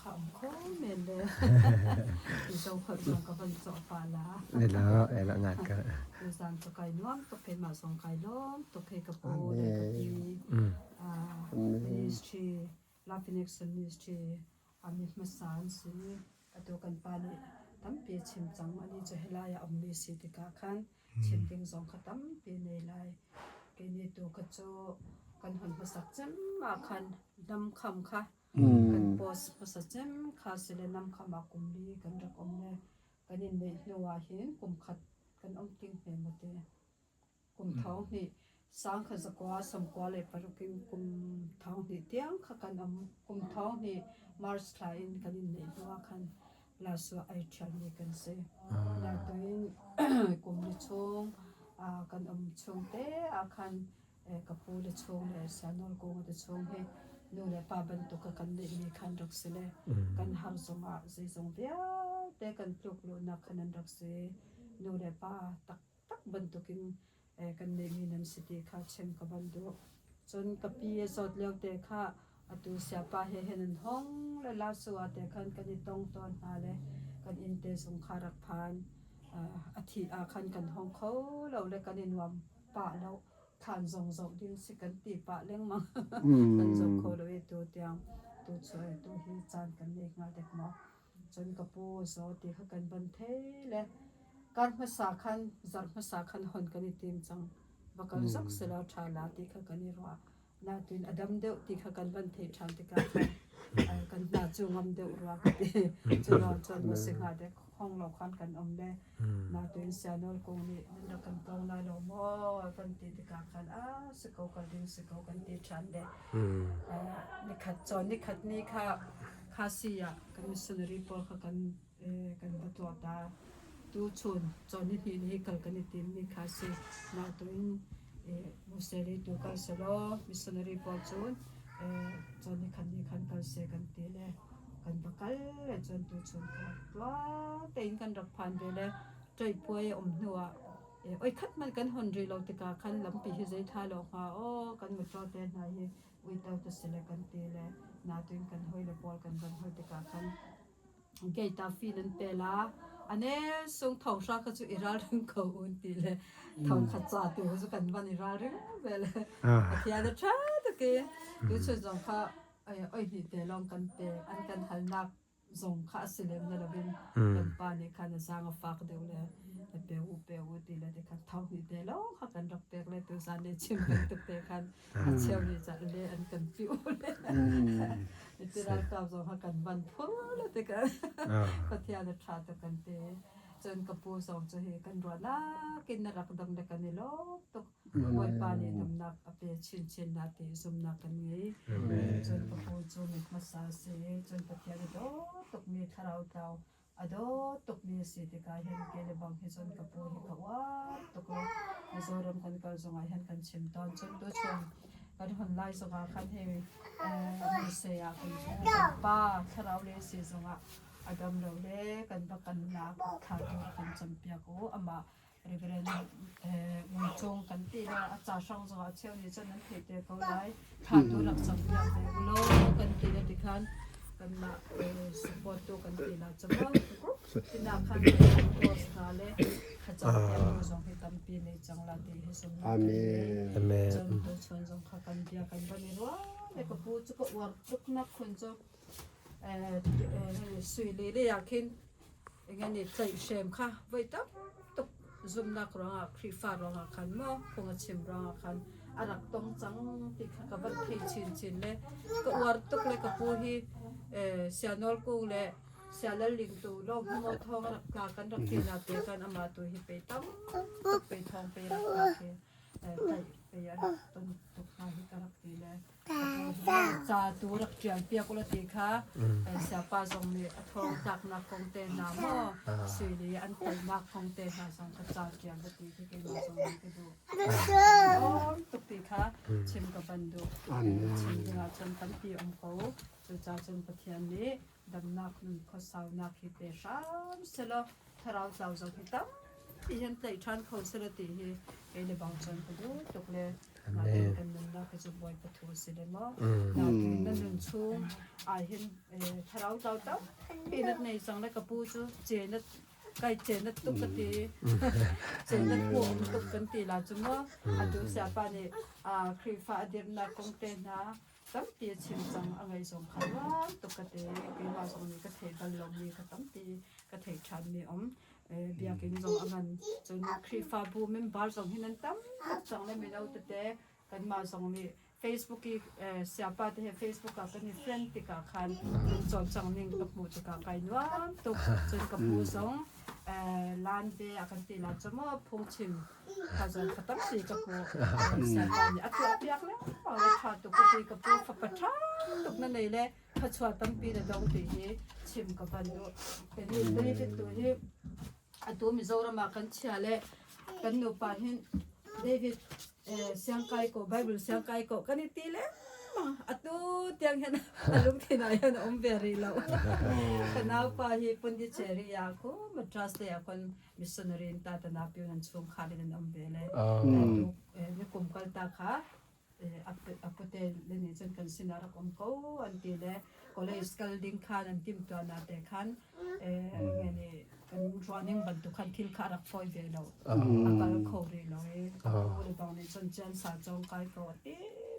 kha um kho men le Mizo holh zong ka van cawh pah la. Ela ela ngat ka. Tuzan cu kai nuam tuk keimah zong kai lawm tuk hei ka pu le ka pi ministry Love in Action Ministry ami hmasa an si. Atu kan pa nih tampi a chim cang. Ani cu helai ah ummi si tikah khan chim ding zong kha tampi nei lai. Kei nih tu kha cu kan hun hmasak cem ah khan lam kham kha kan post hmasa cem kha si le nam kham ah kum li kan rak um le kan in neih hnu ah hin kum khat kan um ting hme maw te. Kum thong hnih sang kha zakua sawmkua le paruk in kum thong hnih tiang kha kan um. Kum thong hnih March thla in kan in neih hnu ah khan lasua ai ṭhialmi kan si. Nain kum li chung kan um chung te ah khan ka pu le chung le sianawl kung te chung hi nu le pa bantuk a kan neihmi khan rak si le kan har zongah zeizong vialte kan tluk luhnak khan an rak si. Nu le pa taktak bantukin kan neihmi nan si ti kha chim ka van duh. Cun ka pi a zawt lio te kha atu siapa he hin an hong le lasu ah te khan kan i tong tawn hna le kan inn te zung kha rak phan. A thih ah khan kan hong kho lo le kan i nuam pah lo. Thlan zong zoh ding si kan ti pah lengmang. Kan zoh kho lo i tu tiang tu cu tu hi caan kan nei hnga dek maw. Cun ka pu zaw ti kha kan van thei le kar hmasa khan zarh hmasa khan hon kan i tim cang. Va kal zok selaw ṭha la ti kha kan i ruah. Nain a dam deuh ti kha kan van theih ṭhan tikah khan kan hna cu ngam deuh rua ka ti. Cu cun maw si hnga dek hong lo khan kan um le nain sianawl kung nih nan rak kan tong lai lo maw kan ti tikah khan a si ko kal ding si ko kan ti ṭhan le nikhat cawn nikhat ni kha Khasi ah kan missionary pawl kha kan kan va tuah ta. Tuchun cawn nihnih ni hi kal kan i timmi kha a si. Mah tuin Museli tu kal selaw missionary pawl cun cawn nikhat ni khan kal seh kan ti le kan va kal le cun tuchun kha tluang tein kan rak phan ve le ṭaih puai a um hnu ah oi khat hmanh kan hon rih lo tikah khan lampi hi zei tha lo hnga aw kan motor te hna hi uito te si le kan ti le natin kan hawile pawl kan van hoi tikah khan gate ah fee nan pe la ane sung thong hra kha cu i ralring ko un ti le thong khat ca tu cu kan van i ralring ve le Pathian a ṭha tuk i tu chun zong kha oi hnih te lawng kan pe an kan halnak zong kha a si lem na loin kan pa nih khan a zaang a fak deuh le na pe u pe u ti le te khan thau hnih te lawng kha kan rak pek le tuzan le chim bantuk te khan a cheu nih ca le an kan piu le ti ralkap zong kha kan van phur le te kan Pathian a ṭha tuk kan ti. Cun ka pu zong cu hi kan ruahnak in na rak dam le kan i lawm tuk. Bawipa nih damnak a pe chinchin na ti zumhnak kan ngei. Cun ka pu cu mit hmasa a si i cun Pathian a daw tukmi thlarau tlau a daw tukmi a si tikah hin ke le bang hi cun ka pu hi ka uar tuk lo. Mizoram kan kal zongah hin kan chim tawn. Cun tuchun kan hon lai zongah khan hei Muse ah kan pa thlarau le si zongah a dam lo le kan va kan nak thla tu kan campiak u amah Reverend Ngun Cung kan ti le a ca hrang zongah cheu nih cun nan theih te ko lai. Thla tu rak cam piak ve u law kan ti le tikhan kanmah support tu kan ti la cama tina khan kan post hna le thlacam piak tu zong hi tampi nei cang la ti hi sum Amen. Amen. Cun tu chun zong kha kan bia kan van i ruah le ka pu cu ka uar tuk nak khun cu sui le le ah khin Engani tlaihhrem kha voi tamtuk zumhnak ruangah Khrihfa ruangah khan maw phung a chim ruangah khan a rak tong cang ti kha ka van thei chinchin le ka uar tuk le ka pu hi sianawl kung le sialal ling tu lawng maw thawng a rak tla kan rak ti na te kan amah tu hi pe tam tuk pe thawng pe rak tla khi tlaih pe a rak ton tuk hna hi ka rak ti le Ca tu rak ṭial piak ulaw ti kha siapa zong nih a thawng tlaknak kong te hna maw sui li an teinak kong te hna zong kha ca ṭial va ti khi keimah zong nih ka duh. Lawm tuk ti kha chim ka van duh. Chim dingah cun tampi um ko. Cucaah cun Pathian nih damnak nun khuasaunak hi pe hram selaw thlarau tlau zong hi tampi hin tlaih ṭhan kho selaw ti hi kei le bang cun ka duh tuk le. Nain kan nunnak hi cu Bawipa thu a si le maw? Nain na nun chung ah hin thlarau tlau tampi na nei cang le ka pu cu ce na kai ce na tuk ka ti. Ce na huam tuk kan ti la cu maw? Atu siapa nih Khrihfa a dirhnak kong te hna tampi a chim cang a ngei zong kha nuam tuk ka ti. Keimah zong nih ka thei bal lomi kha tampi ka thei ṭhanmi um. Biakinn zong a ngan. Cun Khrihfabu member zong hi nan tam tuk cang le mino tete kanmah zong nih Facebook i siapa te he Facebook ah kan i friend tikah khan nan cawlcang ning ka hmuh tikah kai nuam tuk. Cun ka pu zong lan ve a kan ti la cu maw phungchim kha zong kha tampi ka hmuh. Siapa nih a tuah piak lengmang le ṭha tuk ka ti ka pu fapa ṭha tuk na nei le thluachuah tampi na dong ti hi chim ka van duh. David tu hi atu Mizoram ah kan chia le kan nupa hin David siangkai ko Bible siangkai ko kan i ti le atu tiang hin a lungthin ah hin a um ve rih lo. Ka naupa hi Pondicherry ah khu Madras te ah kon missionary in ta tana piu nan chungkhar in an um ve le. Ni kum kal ta kha A pute le nih cun kan sinah rak um ko an ti le college kal ding khan an timhtuahnak te khan kan ruahning bantuk khan thil kha a rak fawi ve lo. A kal kho rih lo i a pu le bang nih cun ciansa cawng kai ko a ti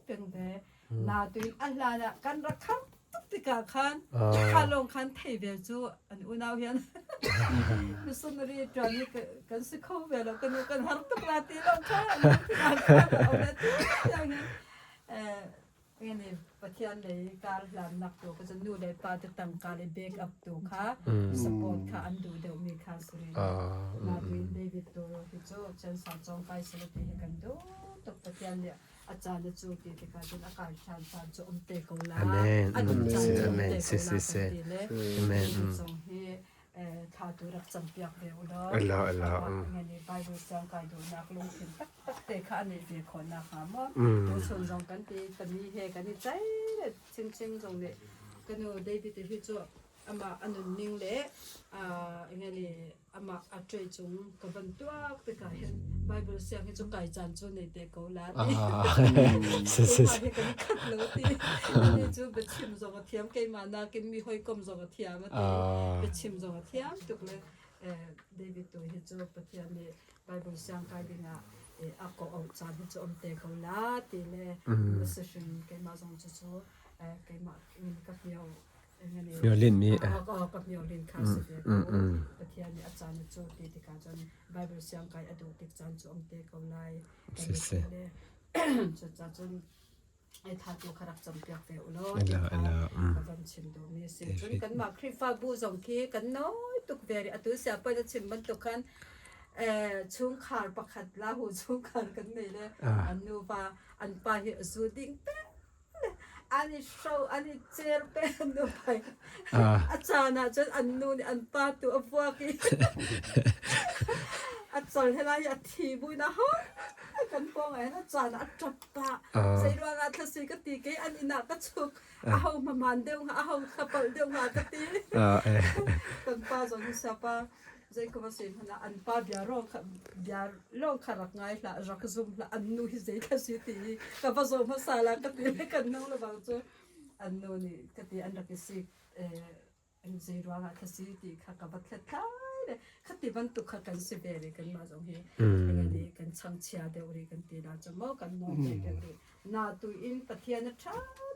peng ve. Nain a hlan ah kan rak kham tuk tikah khan kha lawng khan thei ve cu an unau hian missionary ṭuan hi kan si kho ve lo kan kan har tuk la ti lo kha ngene Pathian lei kar hlannak tu ka nu le pa te tangka le back up tu kha support kha an duh deuh mi kha suri na tuin David tu hi cu chan sa chong kai sala ti hi kan duh tuk Pathian nih a caan a cu ti tikah cun a kai ṭhan caan cu um te ko la. Amen. A dum caan cu um Amen. te Si ko la si kan si. ti le Amen. David zong hi thla tu rak campiak ve u law Alo alo. Ngani Bible siang kai duhnak lungthin taktak te kha an i ve khawh nak hnga maw tuchun zong kan ti tami he kan i chai le chingching zong nih kanu David hi cu amah a nunning le ngani amah a ṭe cung ka van tuak tikah hin Bible siang hi cu kai caan cu nei te ko la ti. Si si si. Hi kan khat lo ti. Ani cu biachim zong a thiam keimah nakin mi hawikom zong a thiam a ti. Biachim zong a thiam tuk le David tu hi cu Pathian nih Bible siang kai dingah a ko auh caan hi cu um te ko la ti le decision keimah zong cu cu keimah ka hmio Violin nih ka violin kha si ve ko. Pathian nih a caan a cu ti tikah cun Bible siang kai a duh tik caan cu um te ko lai. Si si. Cucaah cun ai tha tu kha rak campiak ve u law ti kha ka van chim duhmi a si. Cun kanmah Khrihfabu zong khi kan nawi tuk ve rih. Atu siapa na chim bantuk khan chungkhar pakhat lahu chungkhar kan nei le an nuva an pa hi a zu ding te An i hro, an i cer peng an nu pai. A caan ah cun an nu nih an pa tu a vuak i a col he lai i a thi buin a ho kan pawng ah hin a caan ah a ṭap pah. Zei ruangah thlasi ka ti kei an inn ah ka chuk. Aho hmaman deuh hnga, aho thlapalh deuh hnga ka ti. Kan pa zong hi siapa Zeikom a si hmanh ah an pa bia lawng kha bia lawng kha rak ngai hlah, rak zum hlah, an nu hi zei kha si ti i ka va zoh hmasa la ka ti le kan nu le bang cu an nu nih ka ti an rak i sik an zei ruangah kha si ti kha ka va thlet thlai le khati bantuk kha kan si ve le kanmah zong hi kan changchia deuh rih kan ti la cu maw kan nawl deuh rih Na tu in Pathian a ṭha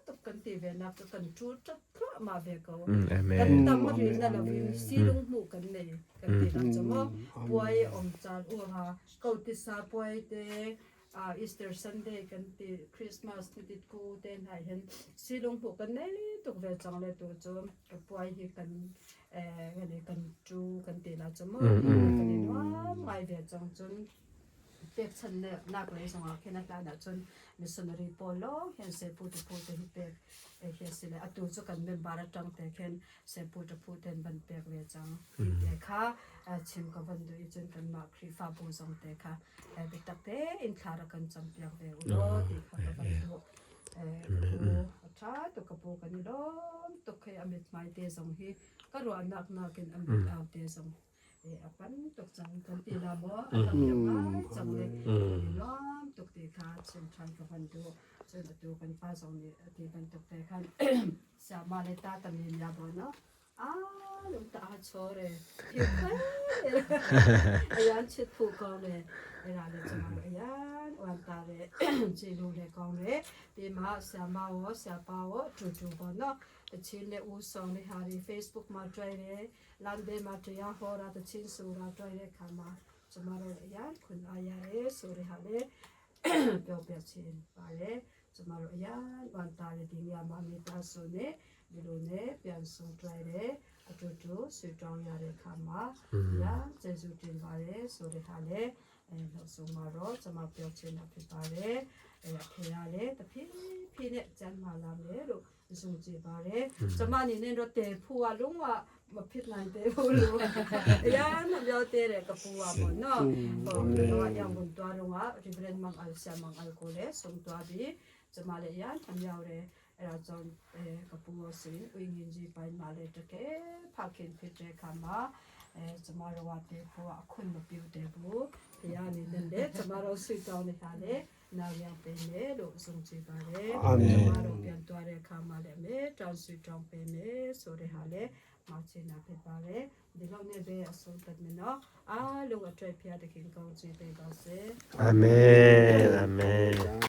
tuk kan ti ve nak cu kan ṭul ṭap thluahmah ve ko. Kan tam ri na lo in silung hmuh kan nei kan ti nak cu maw puai om caan uanga ko tisa puai te Easter Sunday kan ti Christmas ni tit ku te hna hin silung hmuh kan nei tuk ve cang le tu cu ka puai hi kan kan ṭu kan ti la cu maw kan i nuam ngai ve cang cun Pekchanhnak lei zongah khin a hlan ahcun missionary pawl lawng hin sepu ṭaphu te hi pek hi a si le atu cu kan member aṭang te khin sepu ṭaphu ten van pek ve cang ti te kha chim ka van duh i cun kanmah Khrihfabu zong te kha biatak tein thla rak kan campiak ve u law ti kha ka van duh. Ka pu a ṭha tuk ka pu kan i lawm tuk hei a mithmai te zong hi ka ruahnak nakin a mit au te zong. A pan tuk cang kan ti la maw a tam deuh ngai cang le kan i nuam tuk ti kha chim ṭhan ka van duh. Cun atu kan pa zong nih a ti bantuk te khan siama le ta tami mia bo no a lung ta a chore ayan chit phu ko le era le chama ayan wan ta le chi lu le kong le pi ma siama wo siapa wo tu tu bo no chin le u song le hari Facebook ma try le lan be ma tria ho ra ta chin su ra try le khama chama ro le yan khun aya re su re ha le pyo pyo chin pa le chama ro yan wan ta le ding ya ma mi ta su ne bilu ne pian su try le atu tu su tong ya re khama ya jesu tin ba le su re ha le နောက်ဆုံးမှာတော့ကျွန်မပြောချင်တာဖြစ်ပါတယ်။အဲအဖေကလည်းတဖြည်းဖြည်းနဲ့ကျန်းမာလာမယ်လို့ယုံကြည်ပါတယ်။ကျွန်မအနေနဲ့တော့တေဖူကလုံးဝမဖြစ်နိုင်သေးဘူးလို့အရန်မပြောသေးတယ်ကပူပါပေါ့နော်။ဟိုတော့ရန်ကုန်သွားတော့ Reverend မန်အယ်ဆာမန်အယ်ကိုလည်းဆုံးသွားပြီးကျွန်မလည်းရန်ထမြောက်တယ်။အဲဒါကြောင့်အဲကပူစင်ဝင်းကြီးပိုင်းမှာလည်းတကယ်ဖခင်ဖြစ်တဲ့အခါမှာအဲကျမတို့ကတေဖူကအခွင့်မပြုတဲ့ဘူး။ဖခင်အနေနဲ့လည်းကျမတို့ဆွတောင်းနေတာလေနောက်ရောက်ပေးမယ်လို့ဆုံးကြပါတယ် အာမင် ကျမတို့ပြန်သွားတဲ့အခါမှာလည်းမေတောင်းဆွတောင်းပေးမယ်ဆိုတဲ့ဟာလည်းမချင်တာဖြစ်ပါတယ်ဒီလောက်နဲ့ပဲအဆုံးသတ်မယ်နော်အားလုံးအတွက်ဖခင်တခင်ကောင်းချီးပေးပါစေ အာမင်အာမင်။